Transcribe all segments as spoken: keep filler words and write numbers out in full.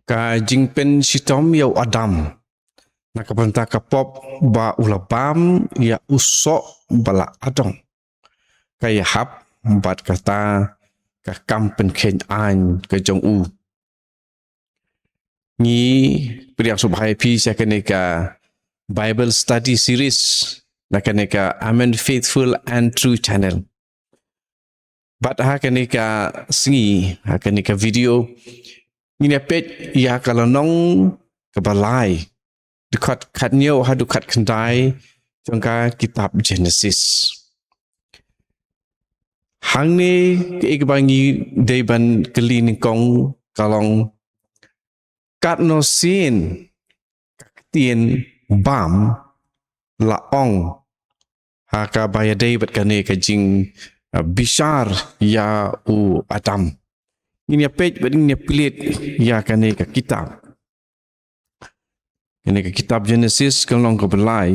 Ka jingpynshitom ïa u Adam na ka bynta ka pop ba u la bam ïa u soh ba la adong, ka ïahap bad kata ka kam pynkheiñ aiñ ka jong u. Ngi pdiang sngewbha ïa phi sha kane ka Bible Study Series na kane ka Amen Faithful and True Channel. Bad ha kane ka sngi, ha kane ka video, ngin ïa peit ïa ka lynnong kaba lai, dkhot khathynñiew haduh khatkhyndai jong ka kitab Genesis. Hangne kaei kaba ngi dei ban kylli nyngkong ka long, katno sien ka ktien bam la ong ha kaba ïadei bad kane ka jing, uh, bishar ïa u Adam. Ngin ïa peit bad ngin ïa plie ïa kane ka kitab. Kane ka kitab Genesis ka lynnong kaba lai,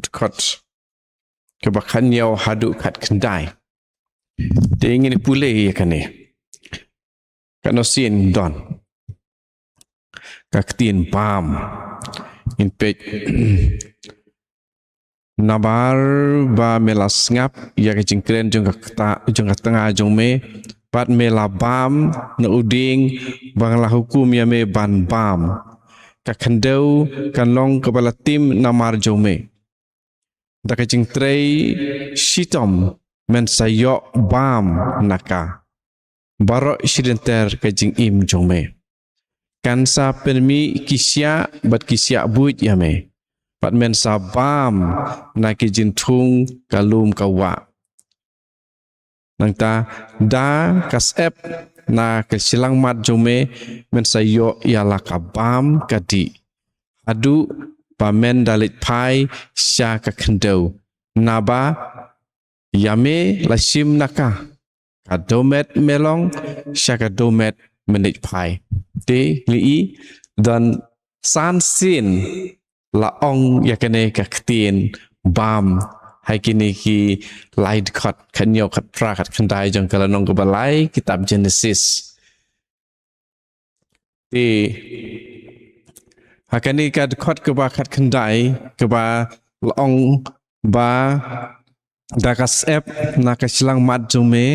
dkhot kaba khathynñiew haduh khatkhyndai. Te ngin ïa pule ïa kane. Katno sien don ka ktien bam. Ngin peit. Namar ba me la sngap ïa ka jingkren jong ka kta-, jong ka tnga jong me, bad me la bam na u dieng ba nga la hukum ïa me ban bam. Ka khyndew kan long kaba la tim namar jong me. Da ka jingtrei shitom men sa ïoh bam na ka baroh shi lynter ka jingim jong me. Kan sa pynmih ki shiah bad ki shiah buit ïa me, bad men sa bam na ki jingthung ka lum ka wah. Nangta da ka syep na ka shyllangmat jong me men sa ïoh ïa la ka bam ka dih, haduh ba men da leit phai sha ka khyndew, naba ïa me la shim na ka, ka dewmet me long, sha ka dewmet men leit phai. Te ngi i, don san sien la ong ïa kane ka ktien bam ha kine ki lai dkhot, khathynñiew, khatphra, khatkhyndai jong ka lynnong kaba lai kitab Genesis. Te ha kane ka dkhot kaba khatkhyndai kaba la ong ba da ka syep na ka shyllangmat jong me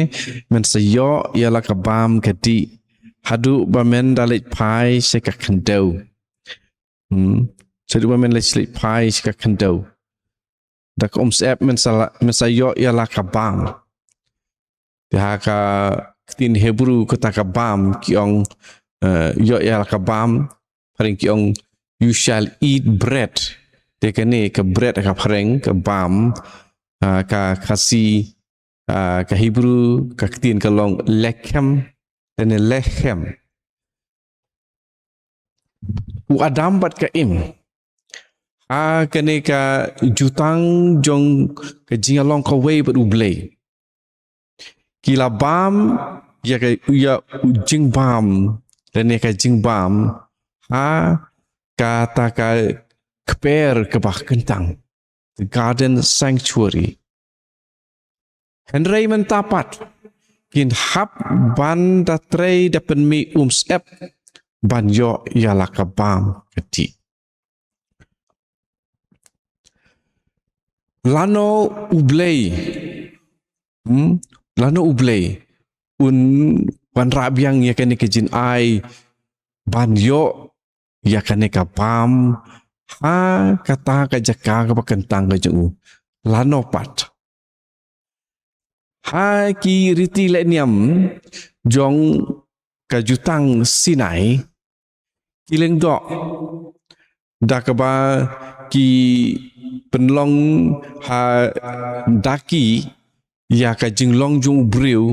men sa ïoh ïa la ka bam ka dih, haduh ba men da leit phai sha ka khyndew. Hmm. Haduh ba men leit, leit phai sha ka khyndew. Da ka umsyep men sa la, men sa ïoh ïa la ka bam. Te ha ka ktien Hebru kata ka bam ki ong, eh, ïoh ïa la ka bam, phareng ki ong, "You shall eat bread." Te kane ka bread ka phareng, ka bam, ah, ka Khasi, ah, ka Hebru ka ktien ka long lechem, te ne lechem. U Adam bad ka Im ha kane ka jutang jong ka jingïalong kawei bad U Blei, ki la bam ïa ka, ïa u jingbam, lane ka jingbam ha kata ka kper kaba kyntang, the garden sanctuary. Hynrei mynta pat kin hap ban da trei da pynmih umsyep ban ïoh ïa la ka bam ka dih. Lano U Blei, hmm? Lano U Blei un wanrah biang ïa kane ka jingai ban ïoh ïa kane ka bam ha kata ka jaka kaba kyntang ka jong u? Lano pat? Ha ki riti leh niam jong ka jutang Sinai, ki lyngdoh da kaba ki pynlong ha da ki ïa ka jinglong jong u briew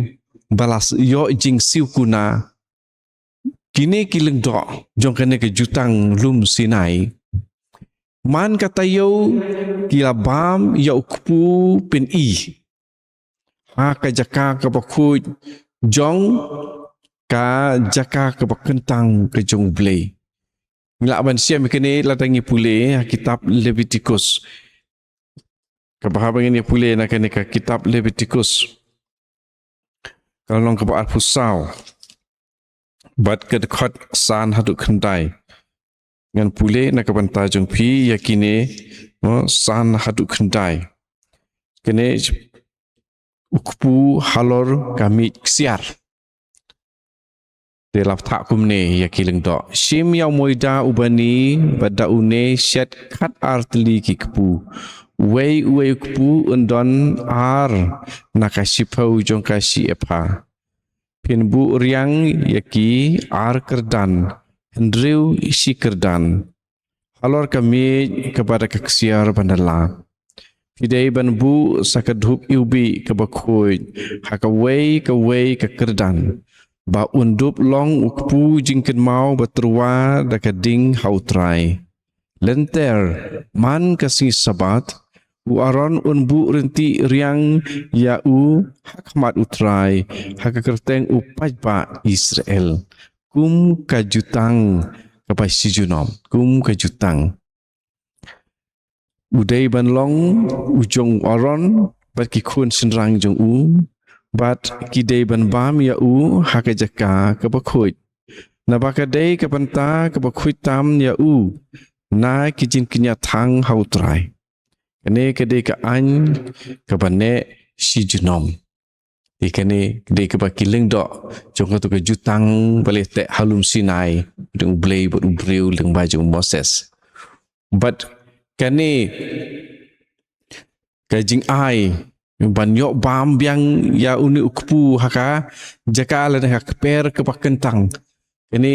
ba la ïoh jingsiew kuna. Kine ki lyngdoh jong kane ka jutang lum Sinai, man ka taïew ki la bam ïa u kpu pyni ha ka jaka kaba khuid jong ka jaka kaba kyntang ka jong U Blei. Ngi lah ban shem ïa kane lada ngi pule ha kitab Leviticus. Kaba haba ngin ïa pule na kane ka kitab Leviticus, ka lynnong kaba arphew saw. bad ka dkhot san haduh khyndai. Ngan pule na ka bynta jong phi ïa kine, no, san haduh khyndai. Kine u kpu halor ka miej ksiar. Te la phah kumne ïa ki lyngdoh: Shim ïa u moida u bani, bad da une shet khat ar tylli ki kpu. Uwei uwei u kpu un don ar na ka shiphew jong ka shi epha. Phin buh riang ïa ki ar kyrdan, hynriew shi kyrdan, halor ka miej kaba da ka ksiar ban da la. Phi dei ban buh sa ka dhup iwbih kaba khuid ha kawei kawei ka kyrdan, ba un dup long u kpu jingkynmaw ba tyrwa da ka ding ha U Trai. Lynter, man ka sngi Sabbath, u Aron un buh ryntih riang ïa u ha khmat U Trai, ha ka kyrteng u paidbah Israel, kum ka jutang kaba shi junom, kum ka jutang. U dei ban long u jong u Aron bad ki khun shynrang jong u, bad ki dei ban bam ïa u ha ka jaka kaba khuid, naba ka dei ka bynta kaba khuid tam ïa u na ki jingkñia thang ha U Trai. Kane ka dei ka aiñ kaba neh shi junom. Te kane ka dei kaba ki lyngdoh jong kato ka jutang ba la teh ha lum Sinai, jong U Blei bad u briew lyngba jong u Moses. Bad kane ka jingai ban ïoh bam biang ïa une u kpu ha ka jaka lane ha ka kper kaba kyntang, kane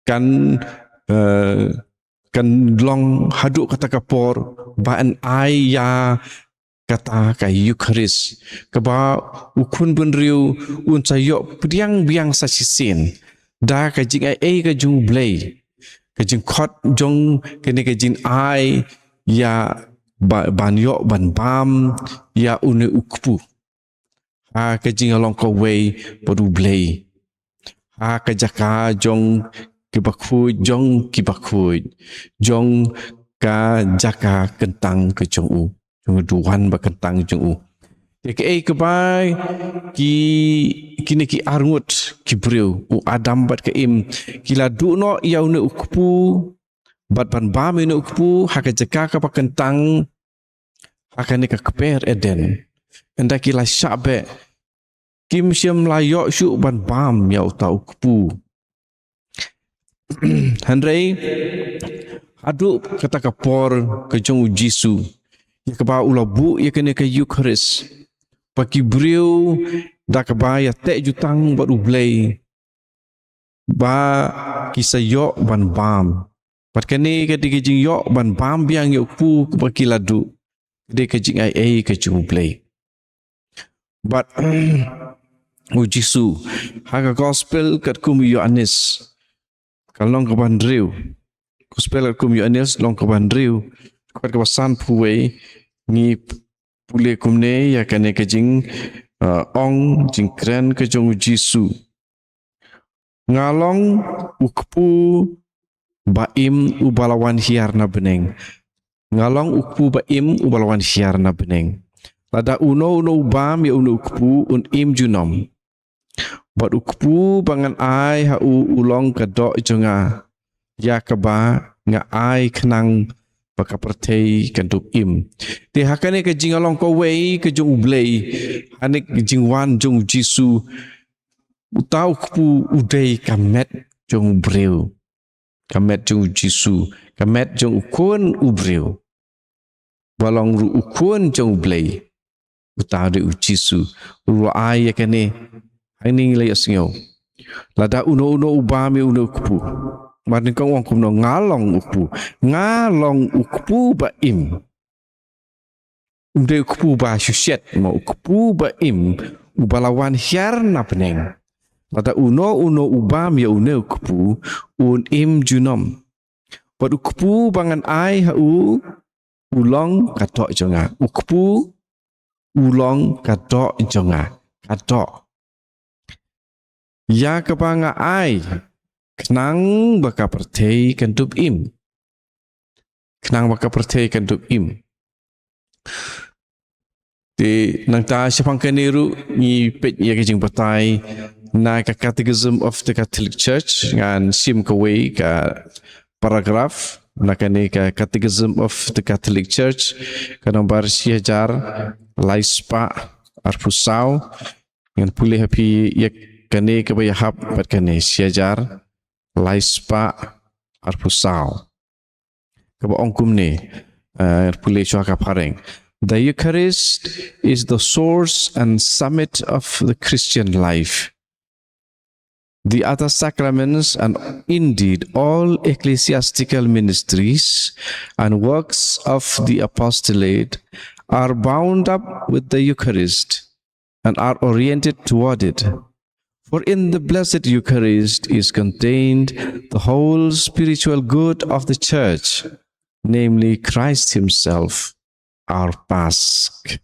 kan, eh, kan long haduh kata ka por ba yn ai ïa kata ka Eukharist, kaba u khun bynriew un sa ïoh pdiang biang sa shisien da ka jingai ei ka jong U Blei, ka jingkhot jong kane ka jingai ïa ba, ban ïoh ban bam ïa une u kpu ha ka jinglong kawei bad U Blei, ha ka jaka jong kiba khuid, jong kiba khuid, jong ka jaka kyntang ka jong u, jong ka duwan ba kyntang jong u. Te kaei kaba ki, kine ki arngut ki briew, u Adam bad ka Im, ki la duh noh ïa une u kpu bad ban bam ïa une u kpu ha ka jaka kaba kyntang, ha kane ka kper Eden. Ynda ki la shah beh, kim shym la ïoh shuh ban bam ïa uta u kpu. Hynrei haduh kata ka por ka jong U Jisu, ïa kaba u la buh ïa kane ka Eukharist, ba ki briew da kaba ïateh jutang bad U Blei, ba ki sa ïoh ban bam. Bad kane ka dei ka jingïoh ban bam biang ïa u kpu kaba ki la duh, ka dei ka jingai ei ka jong U Blei. Bad U Jisu ha ka gospel katkum u Ïoannis, ka lynnong kaba hynriew. Gospel katkum u Ïoannis lynnong kaba hynriew, dkhot kaba sanphew wei, ngi pule kumne ïa kane ka jing, uh, ong jingkren ka jong U Jisu: Nga long u kpu ba im uba la wan hiar na bneng. Nga long u kpu ba im uba la wan hiar na bneng. Lada uno uno u bam ïa une u kpu un im junom. Bad u kpu ba ngan ai ha u u long ka doh jong nga, ïa kaba nga ai khnang ba ka pyrthei kan dup im. Te ha kane ka jinglong kawei ka jong U Blei, ha kane ka jingwan jong U Jisu, uta u kpu u dei ka met jong u briew, ka met jong U Jisu, ka met jong u khun u briew, ba long ruh u khun jong U Blei. Uta u dei U Jisu. U la ai ïa kane, hangne ngi la ïohsngew. Lada uno uno u bam ïa une u kpu, mar nyngkong u ong kumno: Nga long u kpu. Nga long u kpu ba im. Um dei u kpu ba shu shet, mo, u kpu ba im uba la wan hiar na bneng. Lada uno uno u bam ïa une u kpu un im junom. Bad u kpu ba ngan ai ha u u long ka doh jong nga. U kpu u long ka doh jong nga. Ka doh, ïa kaba nga ai khnang ba ka pyrthei kan dup im. Khnang ba ka pyrthei kan dup im. Te nangta shaphang kane ruh ngi peit ïa ka jingbatai Na ka Catechism of the Catholic Church, ngan shim kawei ka paragraph na kane ka Catechism of the Catholic Church, ka nombar shi hajar lai spah arphew saw. Ngan pule ha phi ïa kane kaba ïahap bad kane, shi hajar lai spah arphew saw. Kaba ong kumne, eh, pule shuwa ka phareng. The Eucharist is the source and summit of the Christian life. The other sacraments and indeed all ecclesiastical ministries and works of the apostolate are bound up with the Eucharist and are oriented toward it. For in the Blessed Eucharist is contained the whole spiritual good of the Church, namely Christ Himself, our Pasch.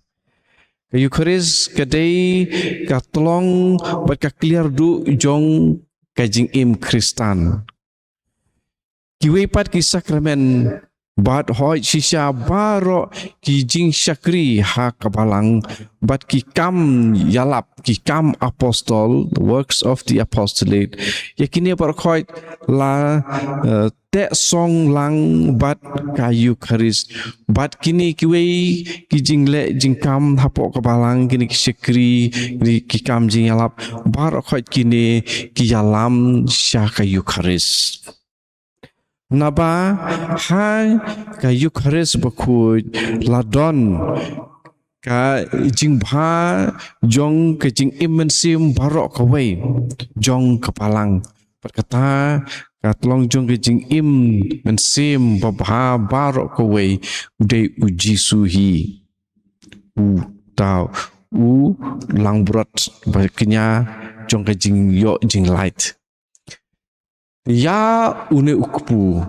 Ka Eucharist ka dei ka tlong bad ka kliar duh jong ka jingim Khristan. Kiwei pat ki sakramen bad hoi shisha baroh ki jingshakri ha ka balang bad ki kam ïalap, ki kam apostol, the works of the apostolate. Ïa kine baroh hoi la, eh, teh song lang bad ka Eucharist. Bad kine kiwei ki jingleh jingkam hapoh ka balang, kine ki shakri, kine ki kam jingïalap, baroh hoi kine ki ïalam sha ka Eucharist. Naba ha ka Eucharist bakhuid la don ka jingbha jong ka jingim mynsiem baroh kawei jong ka balang. Bad kata ka tlong jong ka jingim mynsiem babha baroh kawei u dei u Jisu hi. U tau u langbrot ba kñia jong ka jingïoh jinglait. Ïa une u kpu,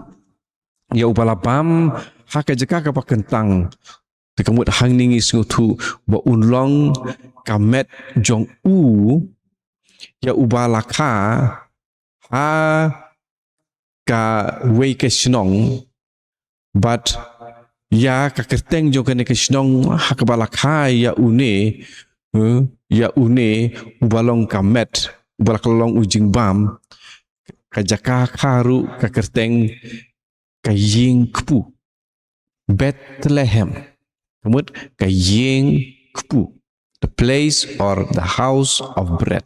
ïa uba la bam ha ka jaka kaba kyntang. Te ka mut hangne ngi sngewthuh ba un long ka met jong u, ïa uba la kha ha kawei ka shnong, bad ïa ka kyrteng jong kane ka shnong ha kaba la kha ïa une, eh, ïa une uba long ka met, uba la ka long u jingbam, ka jaka kha ruh ka kyrteng ka ïing kpu. Bethlehem. Ka mut ka ïing kpu. The place or the house of bread.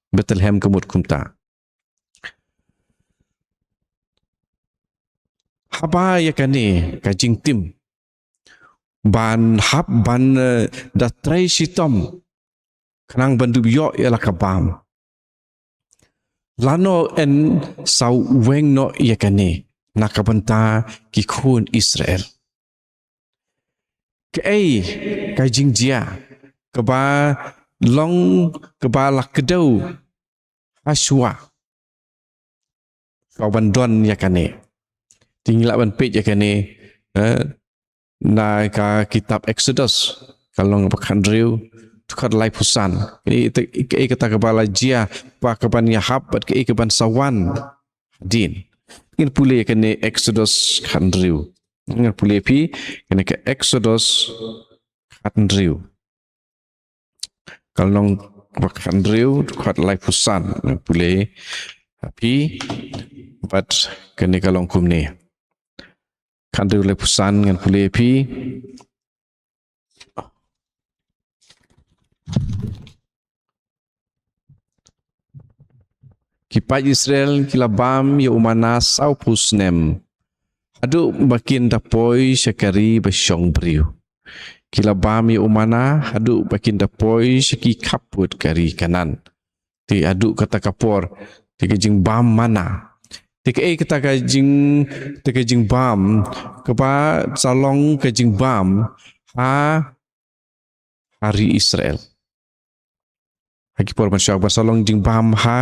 Bethlehem ka mut kumta. Haba ïa kane ka jingtim ban hap ban, eh, da trei shitom khnang ban dup ïoh ïa la ka bam. Lano yn sa weng noh ïa kane na ka bynta ki khun Israel. Kaei ka jingjia kaba long kaba la kdew ha shuwa. Shuwa ban don ïa kane. Te ngi lah ban peit ïa kane, eh, na ka kitab Exodus, ka lynnong ba khathynriew, dkhot laiphew san. Kaei kata, kaei kata kaba la jia, ba kaban ïahap bad kaei kaban sa wan hadien. Ngin pule ïa kane Exodus khathynriew. Ngin pule phi kane ka Exodus khathynriew. Ka lynnong ba khathynriew, dkhot laiphew san. Ngin pule ha phi bad kane ka long kumne. Khathynriew laiphew san, ngin pule phi. Ki paid Israel ki la bam ïa u mana sawphew snem, haduh ba kin da poi sha ka ri ba shong briew. Ki la bam ïa u mana haduh ba kin da poi sha ki khappud ka ri Kanaan. Te haduh kata ka por, te ka jingbam mana. Te kaei kata ka jing, te ka jingbam kaba sa long ka jingbam ha, ha ri Israel. Ha ki por ban shuwa ba sa long jingbam ha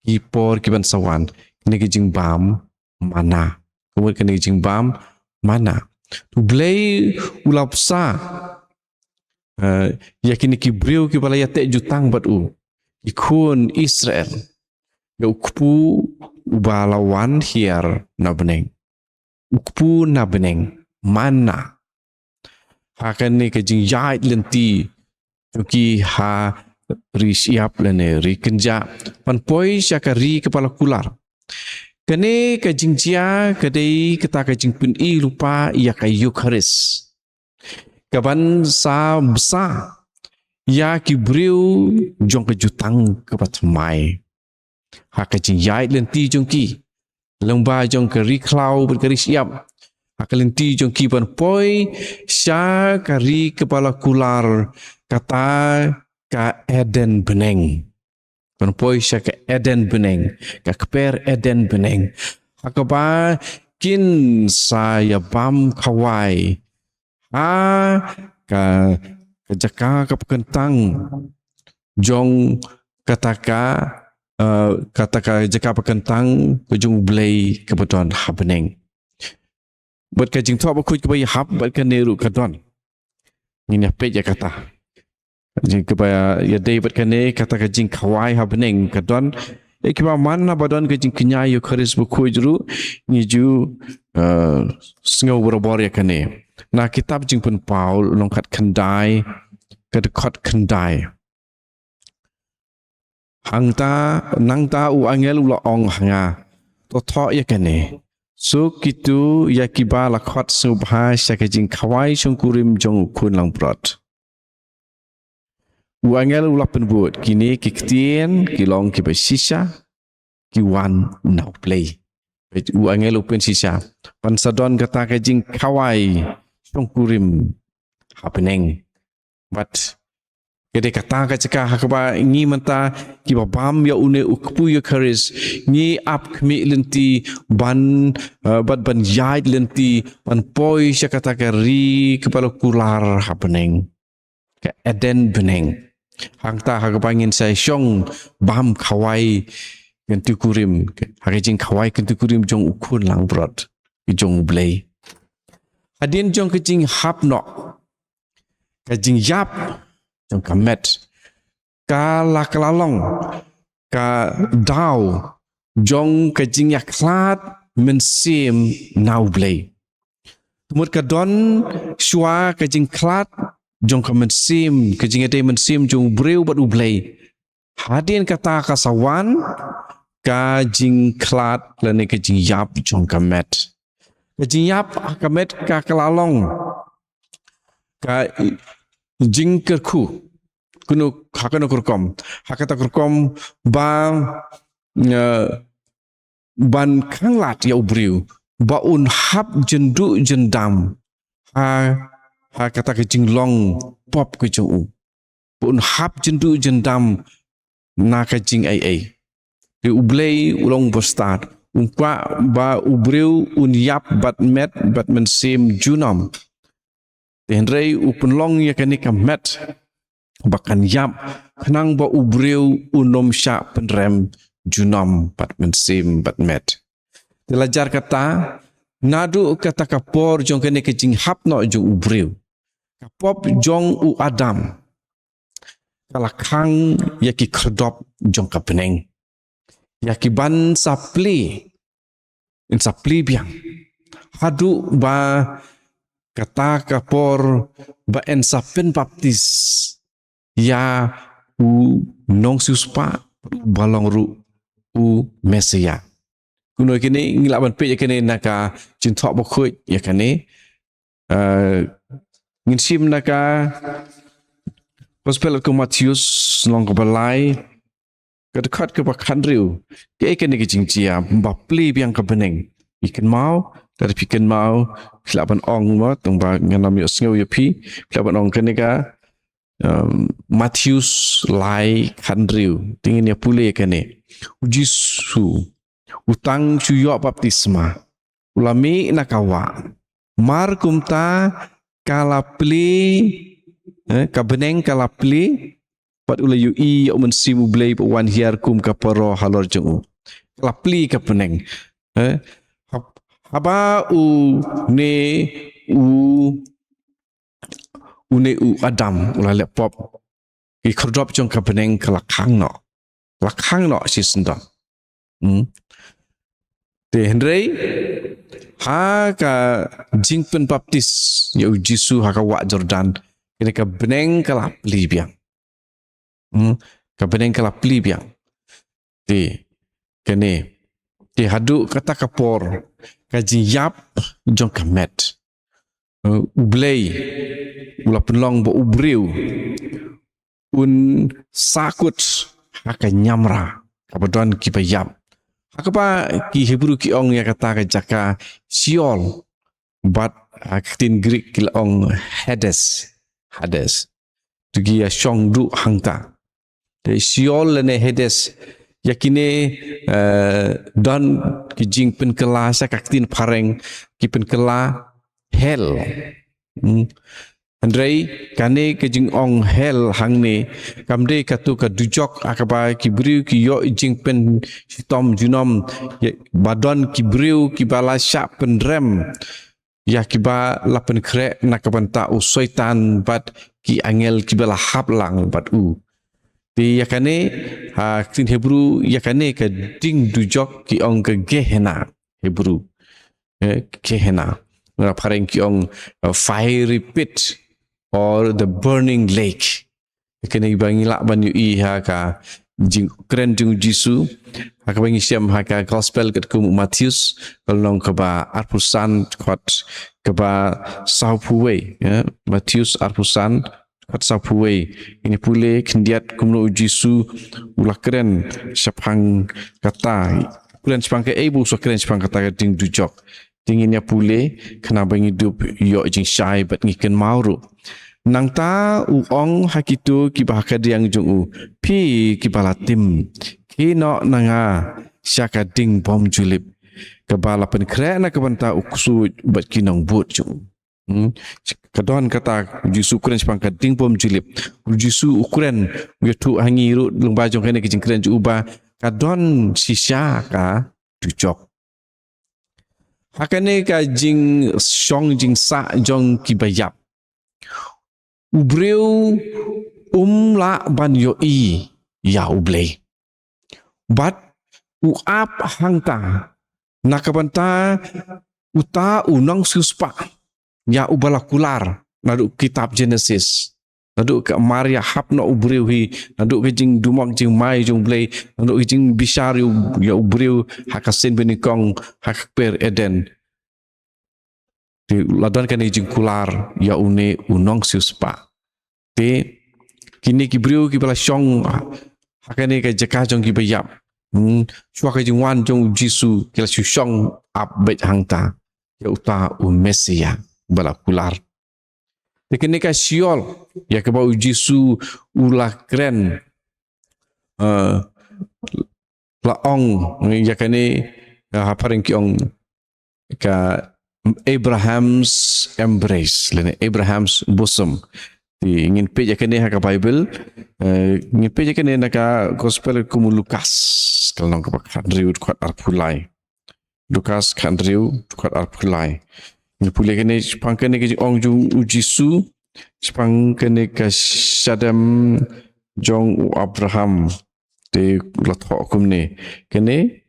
ki por kiban sa wan. Kane ka jingbam mana. Ka mut kane ka jingbam mana. U Blei u la bsa, eh, ïa kine ki briew kiba la ïateh jutang bad u, ki khun Israel, ïa u kpu uba la wan hiar na bneng. U kpu na bneng, mana. Ha kane ka jingïaid lynti jong ki ha, ri shyiap lane ri kynjah, ban poi sha ka ri kaba la kular. Kane ka jingjia ka dei kata ka jingpyni lypa ïa ka Eukharist, kaban sa bsa ïa ki briew jong ka jutang kaba thymmai ha ka jingïaid lynti jong ki lyngba jong ka ri khlaw bad ka ri shyiap, ha ka lynti jong ki ban poi sha ka ri kaba la kular, kata ka Eden bneng. Ban poi sha ka Eden bneng, ka kper Eden bneng, ha kaba kin sa ïa bam khawai ha ka, ka jaka kaba kyntang jong kata ka, eh, kata ka jaka ba kyntang ka jong U Blei kaba don ha bneng. Bad ka Jingthoh Bakhuid kaba ïahap bad kane ruh ka don. Ngin ïa peit ïa kata. Jing kaba ïadei bad kane, kata ka jingkhawai ha bneng ka don. Ïa kiba man naba don ka jingkñia Eukharist Bakhuid ruh, ngi ju, eh, sngew barabor ïa kane. Na kitab Jingpynpaw lyngkhat khyndai, ka dkhot khyndai. Hangta, nangta u angel u la ong ha nga, to thoh ïa kane: Suk kito ïa kiba la khot sngewbha sha ka jingkhawai shongkurim jong U Khun langbrot. U angel u la pynbud, kine ki ktien ki long kiba shisha ki wan na U Blei. U angel u pynshisha ban sa don kata ka jingkhawai shongkurim ha bneng. Bad ka dei kata ka jaka ha kaba ngi mynta kiba bam ïa une u kpu Eukharist, ngi ap khmih lynti ban, eh, bad ban ïaid lynti ban poi sha kata ka ri kaba la kular ha bneng, ka Eden bneng. Hangta ha kaba ngin sa shong bam khawai kyntu kurim, ha ka jingkhawai kyntu kurim jong U Khun langbrot, jong U Blei. Hadien jong ka jinghap noh, ka jingïap jong ka met, ka la kylla long ka daw jong ka jingïakhlad mynsiem na U Blei. Te mut ka don shuwa ka jingkhlad jong ka mynsiem, ka jingïadei mynsiem jong u briew bad U Blei. Hadien kata ka sa wan ka jingkhlad lane ka jingïap jong ka met. Ka jingïap ha ka met ka kylla long ka jingkyrkhu. Kano, ha kano ka rukom? Ha kata ka rukom ba, eh, ban khanglad ïa u briew ba un hap jynduh jyndam ha, ha kata ka jinglong pop ka jong u. Ba un hap jynduh jyndam na ka jingaiei. Te U Blei u long ba stad, um kwah ba u briew un ïap bad met bad mynsiem junom. Te hynrei u pynlong ïa kane ka met ba kan ïap, khnang ba u briew un ym shah pynrem junom bad mynsiem bad met. Te la jar kata, naduh kata ka por jong kane ka jinghap noh jong u briew, ka pop jong u Adam ka la khang ïa ki khyrdop jong ka bneng, ïa ki ban sa plie, yn sa plie biang, haduh ba kata ka por ba yn sa pynbaptis ïa u nongsiewspah, ba long ruh u Messaïah. Kumno ïa kane, ngi lah ban peit ïa kane na ka Jingthoh Bakhuid ïa kane. Eh, ngin shim na ka Gospel u Mathaios, lynnong kaba lai, ka dkhot kaba khathynriew. Kaei kane ka jingjia ba plie biang ka bneng? Phi kynmaw, lada phi kynmaw, phi lah ban ong mo, tang ba ngan ym ïohsngew ïa phi, phi lah ban ong kane ka, em, Mathaios lai khathynriew. Te ngin ïa pule kane. U Jisu u tang shu ïoh baptisma, u la mih na ka wah. Mar kumta ka la plie, eh, ka bneng ka la plie, bad u la ïohi ïa u Mynsiem U Blei ba u wan hiar kum ka paro halor jong u. Ka la plie ka bneng. Eh, hab-, haba une u, une u Adam u la leh pop, ki khyrdop jong ka bneng ka la khang noh. La khang noh shisyndon. Hmm. Te hynrei ha ka jingpynbaptis ïa u Jisu ha ka wah Jordan, kane ka bneng ka la plie biang. Hmm, ka bneng ka la plie biang. Te kane, te haduh kata ka por, ka jingïap jong ka met, eh, U Blei u la pynlong ba u briew un sahkut ha ka niamra kaba don kiba ïap. Ha kaba ki Hebru ki ong ïa kata ka jaka Sheol, bad ha ka ktien Greek ki la ong Hades. Hades. To ki ïa shong duh hangta. Te Sheol lane Hades, ïa kine, eh, don ki jingpynkylla sha ka ktien phareng, ki pynkylla hell. Hmm. Hynrei kane ka jingong hell hangne, kam dei kato ka dujok ha kaba ki briew ki ïoh jingpynshitom junom, ïa, ba don ki briew kiba la shah pynrem, ïa kiba la pynkhreh na ka bynta u Soitan bad ki angel kiba la hap lang bad u. Te ïa kane, ha ktien Hebru, ïa kane ka ding dujok ki ong ka Gehenna, Hebru. Eh, Gehenna. Nga phareng ki ong, uh, fiery pit or the burning lake. Kane ba ngi lah ban ïohi ha ka jingkren jong u Jisu, ha kaba ngi shem ha ka Gospel katkum u Mathaios, ka lynnong kaba arphew san, dkhot kaba sawphew wei, ïa, Mathaios arphew san, dkhot sawphew wei. Ngin ïa pule khyndiat kumno u Jisu u la kren shaphang kata, kren shaphang kaei ba u sa kren shaphang kata ka ding dujok. Te ngin ïa pule, khnang ba ngi dup ïoh jingshai bad ngi kynmaw ruh. Nangta u ong ha kito kiba ha kadiang jong u, phi kiba la tim, khie noh na nga sha ka ding bymjulip, kaba la pynkhreh na ka bynta u ksuid bad ki nongbud jong u. Hmm. Ka don kata, u Jisu u kren shaphang ka ding bymjulip. U Jisu u kren, u ïathuh ha ngi ruh lyngba jong kane ka jingkren jong u ba ka don shisha ka dujok. Ha kane ka jingshong jingsah jong kiba ïap, u briew um lah ban ïohi ïa U Blei. Bad u ap hangta na ka bynta uta u nongsiewspah ïa uba la kular naduh kitab Genesis. Naduh ka mar ïahap noh u briew hi, naduh ka jingdumok jingmai jong U Blei, naduh ka jingbishar ïa u, ïa u briew ha ka sien banyngkong ha ka kper Eden. Te la don kane jingkular ïa une u nongsiewspah. Te kine ki briew kiba la shong ha kane ka jaka jong kiba ïap, hmm, shuwa ka jingwan jong u Jisu ki la shu shong ap beit hangta ïa uta u Messiah ba la kular. Te kane ka Sheol ïa kaba u Jisu u la kren, eh, la ong ïa kane, eh, ha phareng ki ong ka Abraham's embrace lane Abraham's bosom. Te ngin peit ïa kane ha ka Bible, eh, ngin peit ïa kane na ka Gospel kum u Lukas, ka lynnong kaba khathynriew, dkhot arphew lai. Lukas khathynriew, dkhot arphew lai. Ngin pule kane shaphang kane ka jingong jong u Jisu shaphang kane ka shadem jong u Abraham. Te u la thoh kumne. Kane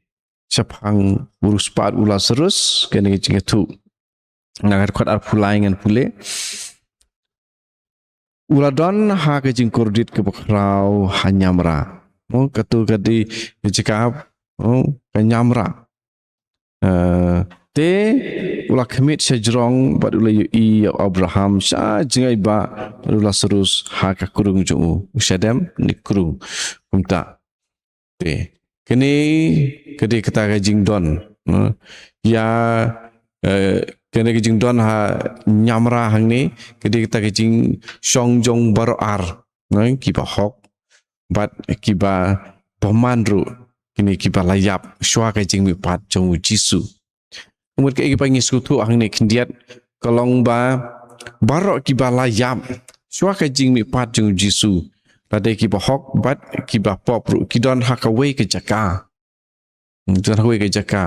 shaphang u riewspah u Lasarus, kane ka jingïathuh. Na ka dkhot arphew lai ngan pule. U la don ha ka jingkordit kaba khraw ha niamra. Mo, kato ka dei ka jaka, mo, ka niamra. Eh, te u la khmih sha jrong bad u la ïohi ïa u Abraham sha jngai bah bad u Lasarus ha ka krung jong u. U shadem ne krung. Kumta. Te kane ka dei kata ka jingdon, eh, ïa, eh, kane ka jingdon ha niamra hangne ka dei kata ka jingshong jong baroh ar, eh, kiba hok bad kiba bymman ruh, kine kiba la ïap shuwa ka jingmihpat jong u Jisu. Kumta kaei kaba ngi sngewthuh hangne khyndiat ka long ba baroh kiba la ïap shuwa ka jingmihpat jong u Jisu, lada kiba hok bad kiba pop ruh, ki don ha kawei ka jaka. Ki don ha kawei ka jaka,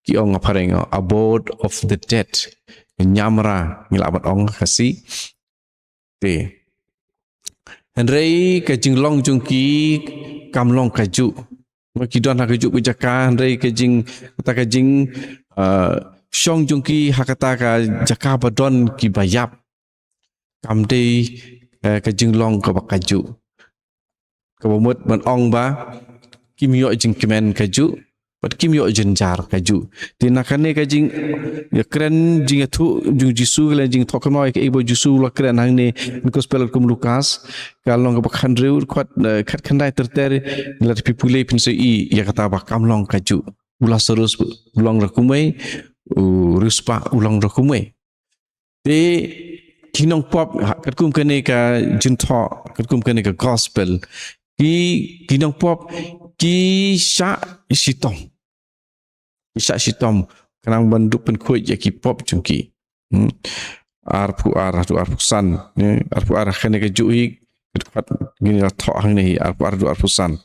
ki ong ha phareng, abode of the dead. Niamra ngi lah ban ong ha Khasi. Te hynrei ka jinglong jong ki kam long kajuh. Ki don ha kajuh ka jaka, hynrei ka jing, kata ka jing, eh, shong jong ki ha kata ka jaka ba don kiba ïap, kam dei, eh, ka jinglong kaba kajuh. Kaba mut ban ong ba kim ïoh jingkmen kajuh, bad kim ïoh jynjar kajuh. Te na kane ka jing, ïakren jingïathuh jong u Jisu, lane jingthoh kynmaw ïa kaei ba u Jisu u la kren hangne, na gospel kum u Lukas, ka lynnong kaba khathynriew, dkhot, eh, khatkhyndai ter ter, lada phi pule phin sa ïohi ïa kata ba kam long kajuh. U Lasarus u long ruh kumwei, u riewspah u long ruh kumwei. Te ki nongpop, ha, katkum kane ka jingthoh, katkum kane ka gospel, ki, ki nongpop ki shah shitom. Ki shah shitom. Khnang ban dup pynkhuid ïa ki pop jong ki. Hmm. Arphew ar haduh arphew san, eh, arphew ar, kane kajuh hi, ka dkhot ngi la thoh hangne hi, arphew ar haduh arphew san.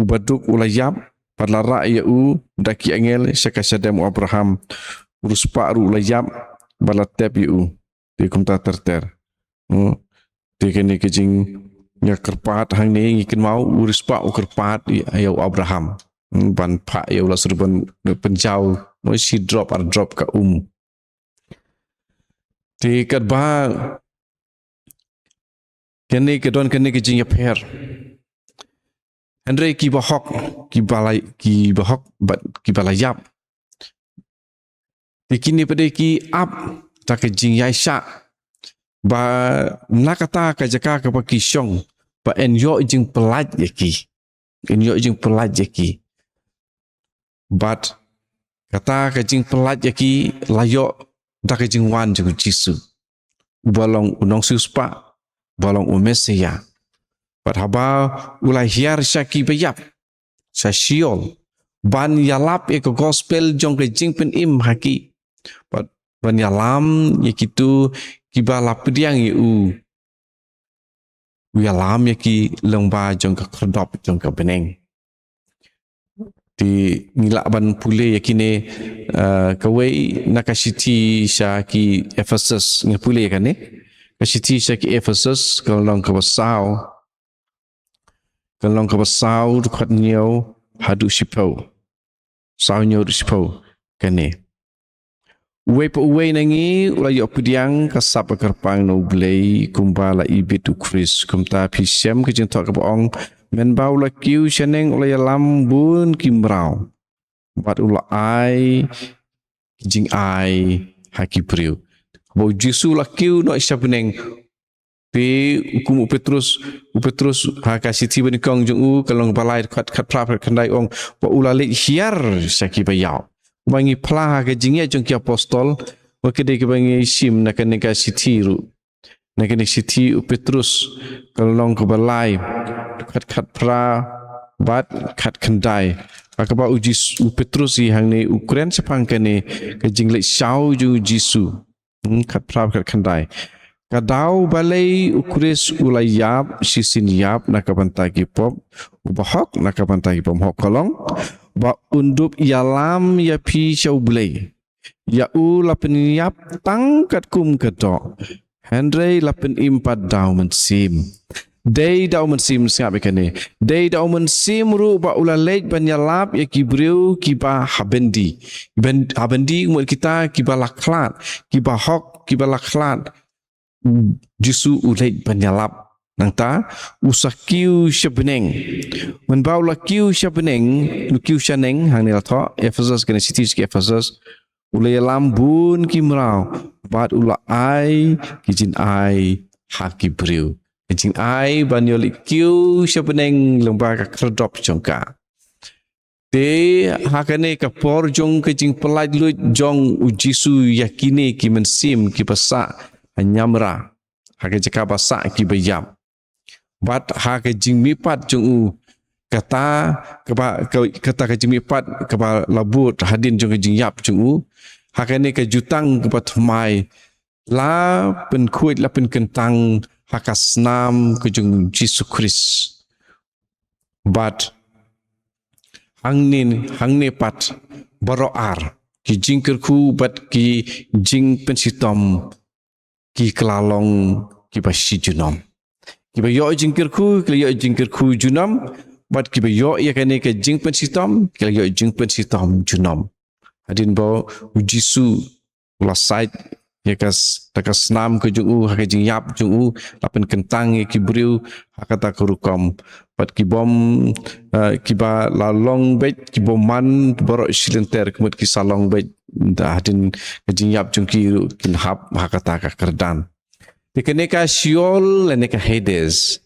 U baduk u la ïap, bad la rah ïa u da ki angel sha ka shadem u Abraham. U riewspah ruh u la ïap, bad la tep ïa u. Te kumta ter ter. Hmm. Te kane ka jingïakyrpad hangne ngi kynmaw u riewspah u kyrpad ïa, ïa u Abraham. Hmm, ban phah ïa u Lasarus ban pynjaw, mo, shi drop ar drop ka um. Te katba kane ka don kane ka jingïapher. Hynrei kiba hok, kiba la, kiba hok, bad kiba la ïap. Te kine pat de ki ap da ka jingïaishah. Ba na kata ka jaka kaba ki shong, ba yn ïoh jingpyllait ïa ki. Yn ïoh jingpyllait ïa ki. Bad kata ka jingpyllait ïa ki la ïoh da ka jingwan jong u Jisu. Uba long u nongsiewspah, uba long u Messaïah. Bad haba u la hiar sha kiba ïap, sha Sheol, ban ïalap ïa ka gospel jong ka jingpynim ha ki. Bad ban ïalam ïa kito kiba la pdiang ïa u. U ïalam ïa ki lyngba jong ka khyrdop jong ka bneng. Te ngi lah ban pule ïa kine, eh, kawei na ka shithi sha ki Ephesus, ngi pule ïa kane. Ka shithi sha ki Ephesus, ka lynnong kaba saw. Ka lynnong kaba saw, dkhot hynñiew haduh shiphew. Saw, hynñiew haduh shiphew. Kane. Uwei pa uwei na ngi u la ïoh pdiang ka sap ba kyrpang na U Blei, kumba la ibit U Khrist. Kumta phi shem ka jingthoh kaba ong, mynba u la kiew shaneng u la ïalam bun ki mraw, bad u la ai ki jingai ha ki briew. Haba U Jisu u la kiew noh sha bneng, te u kum u Petrus, u Petrus ha ka shithi banyngkong jong u, ka lynnong ba lai, dkhot khatphra, khatkhyndai, ong ba u la leit hiar sha kiba ïap. Ba ngi phla ha ka Jingïaid jong ki Apostol, ba ki dei kiba ngi shim na kane ka shithi ruh. Na kane ka shithi u Petrus, ka lynnong kaba lai, dkhot khatphra bad khatkhyndai. Ha kaba u Jisu, u Petrus hi hangne u kren shaphang kane ka jingleit shaw jong U Jisu. Hmm, khatphra, khatkhyndai. Ka daw balei U Khrist u la ïap shisien ïap na ka bynta ki pop, u bahok na ka bynta ki bymhok, ka long ba un dup ïalam ïa phi sha U Blei. Ïa u la pynïap tang katkum ka doh, hynrei la pynim pat da U Mynsiem. Dei da U Mynsiem, sngap ïa kane. Dei da U Mynsiem ruh ba u la leit ban ïalap ïa ki briew kiba ha byndi. Ban, ha byndi, mut kita kiba la khlad, kiba hok, kiba la khlad. U Jisu u leit ban ïalap. Nangta u sa kiew sha bneng. Mynba u la kiew sha bneng, u kiew shaneng, hangne la thoh, Ephesus, kane shithi sha ki Ephesus, u la ïalam bun ki mraw, bad u la ai ki jingai ha ki briew. Ki jingai ban ïoh leit kiew sha bneng lyngba ka khyrdop jong ka. Te ha kane ka por jong ka jingpyllait luid jong U Jisu ïa kine ki mynsiem kiba sah ha ñiamra, ha ka jaka ba sah kiba ïap. Bad ha ka jingmihpat jong u, kata kaba, ka, kata ka jingmihpat kaba la bud hadien jong ka jingïap jong u, ha kane ka jutang kaba thymmai, la pynkhuid, la pynkyntang ha ka snam ka jong U Jisu Khrist. Bad hangne, hangne pat baroh ar, ki jingkyrkhu bad ki jingpynshitom ki kylla long kiba shi junom. Kiba ïoh jingkyrkhu, ki la ïoh jingkyrkhu junom, bad kiba ïoh ïa kane ka jingpynshitom, ki la ïoh jingpynshitom junom. Hadien ba U Jisu u la sait ïa ka s-, da ka snam ka jong u, ha ka jingïap jong u, la pynkyntang ïa ki briew, ha kata ka rukom. Bad ki bym, eh, kiba la long beit, ki bym man, baroh shi lynter, ka mut ki sa long beit, da hadien ka jingïap jong ki ruh kin hap, ha kata ka kyrdan. Te kane ka Sheol, lane ka Hades.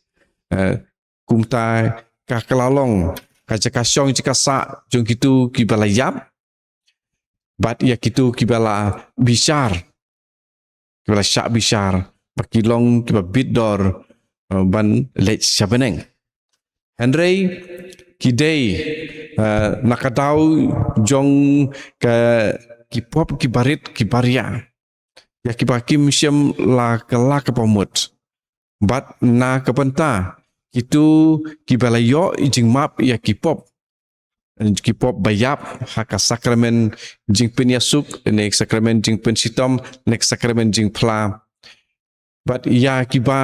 Eh, kumta ka ka la long, ka jaka shong jaka sah, jong kito kiba la ïap, bad ïa kito kiba la bishar, kiba la shah bishar, ba ki long kiba bit dor, eh, ban leit sha bneng. Hynrei, ki dei, eh, na ka daw jong ka ki pop kiba rit kiba ria. Ïa kiba kim shym la kylla kaba mut. Bad na ka bynta, kito kiba la ïoh i jingmap ïa ki pop. Ki pop ba ïap ha ka sakramen jingpynïasuk, ne sakramen jingpynshitom, ne sakramen jingphla. Bad ïa kiba,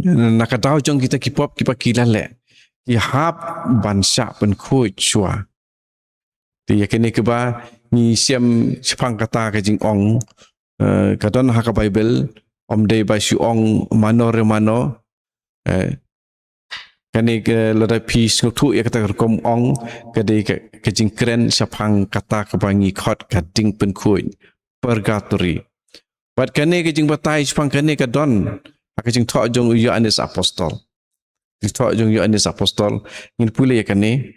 na ka daw jong kita ki pop kiba ki la leh, ki hap ban shah pynkhuid shuwa. Te ïa kane kaba ngi shem shaphang kata ka jingong, eh, ka don ha ka Baibl, ym dei ba shu ong mano re mano, eh, kane ka lada phi sngewthuh ïa kata ka rukom ong, ka dei ka, ka jingkren shaphang kata kaba ngi khot ka ding pynkhuid, purgatory. Bad kane ka jingbatai shaphang kane ka don ha ka jingthoh jong u Ïoannis Apostol. Jingthoh jong u Ïoannis Apostol, ngin pule ïa kane.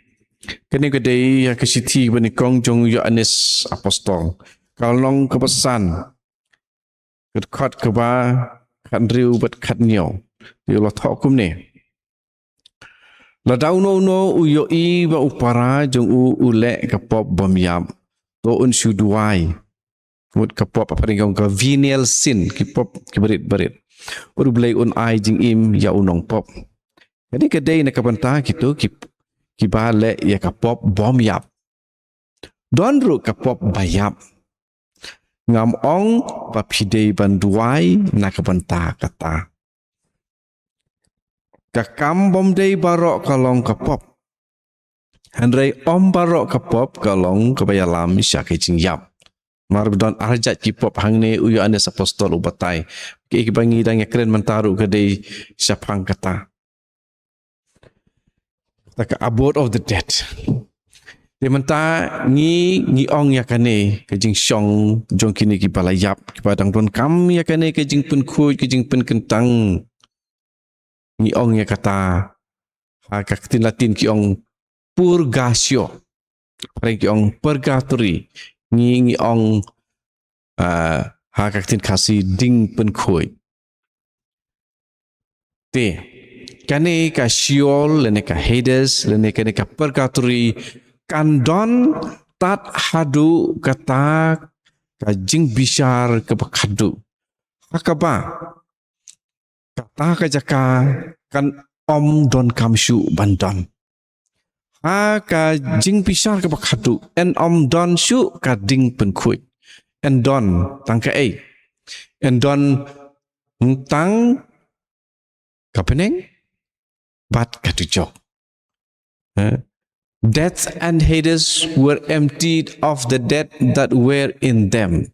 Kane ka dei ïa ka shithi ba nyngkong jong u Ïoannis Apostol. Ka lynnong kaba san, ka dkhot kaba khathynriew bad khathynñiew. Te u la thoh kumne. Lada uno uno u ïohi ba u para jong u u leh ka pop bym ïap, to un shu duwai. Mut ka pop ha phareng ka venial sin, ki pop kiba rit ba rit. Bad u Blei un ai jingim ïa u nongpop. Kane ka dei na ka bynta kito ki, kiba leh ïa ka pop bym ïap. Don ruh ka pop ba ïap. Ngam ong ba phi dei ban duwai na ka bynta kata. Ka kam bym dei baroh ka long ka pop. Hynrei ym baroh ka pop ka long kaba ïalam sha ka jingïap. Namar ba don ar jait ki pop, hangne u Ïoannis Apostol u batai. Kiei kiba ngi dang ïakren mynta ruh ka dei shaphang kata. Kata ka abode of the dead. Te mynta ngi, ngi ong ïa kane ka jingshong jong kine kiba la ïap, kiba dang donkam ïa kane ka jingpynkhuid, ka jingpynkyntang. Ngi ong ïa kata, ha ka ktien Latin ki ong purgatio. Phareng ki ong purgatory. Ngi, ngi ong, ah, ha ka ktien Khasi ding pynkhuid. Te, kane ka Sheol, lane ka Hades, lane kane ka purgatory, kan don tad haduh kata ka jingbishar kaba khadduh. Ha kaba, kata ka jaka kan ym donkam shuh ban don. Ha ka jingbishar kaba khadduh, yn ym don shuh ka ding pynkhuid. Yn don tang kaei? Yn don tang ka bneng bad ka dujok. Eh? Death and Hades were emptied of the dead that were in them.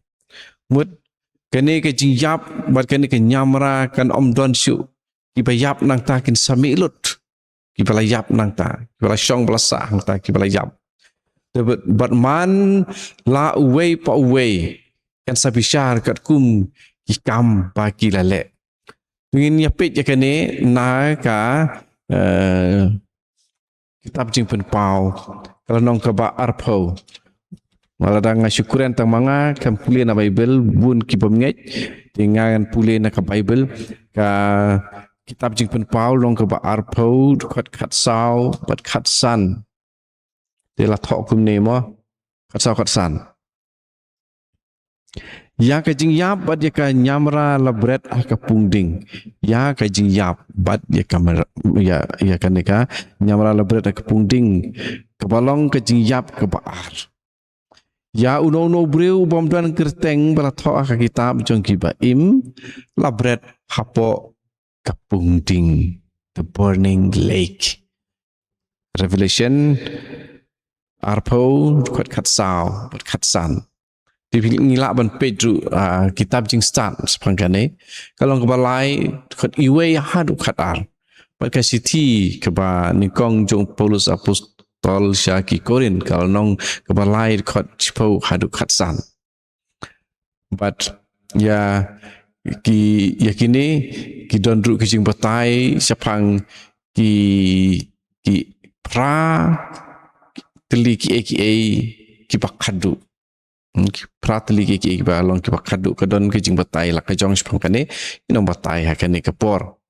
Mut kane ka jingïap bad kane ka ñiamra kan ym don shuh. Kiba ïap nangta kin sa mih lut. Kiba la ïap nangta, kiba la shong ba la sah nangta, kiba la ïap. Te bad, bad man la uwei pa uwei kan sa bishar katkum ki kam ba ki la leh. Te ngin ïa peit ïa kane na ka, eh, kitab Jingpynpaw, ka lynnong kaba arphew. Lada nga shu kren tang ma nga, kan pule na Baibl, bun ki bym ngeit, te ngan pule na ka Baibl, ka kitab Jingpynpaw, lynnong kaba arphew, dkhot khatsaw bad khatsan. Te la thoh kumne mo, khatsaw khatsan. Ïa ka jingïap bad ïa ka ñiamra la bret ha ka pung ding. Ïa ka jingïap bad ïa ka mer-, ïa, ïa kane ka ñiamra la bret ha ka pung ding. Kaba long ka jingïap kaba ar. Ïa uno uno u briew u bym don kyrteng ba la thoh ha ka kitab jong kiba im, la bret hapoh ka pung ding. The burning lake. Revelation arphew, dkhot khatsaw bad khatsan. Te phi ngi lah ban peit ruh, ah, kitab Jingstad shaphang kane. Ka long kaba lai, dkhot uwei haduh khatar. Bad ka shithi kaba nyngkong jong Paulus Apostol sha ki Korinth, ka long kaba lai, dkhot shiphew haduh khatsan. Bad ïa ki, ïa kine ki don ruh ki jingbatai shaphang ki, ki phra tylli kiei kiei kiba khatduh. Hmm, ki phra tylli kiei kiei kiba long kiba khatduh, ka don ki jingbatai la ka jong shaphang kane, ngi nang batai ha kane ka por.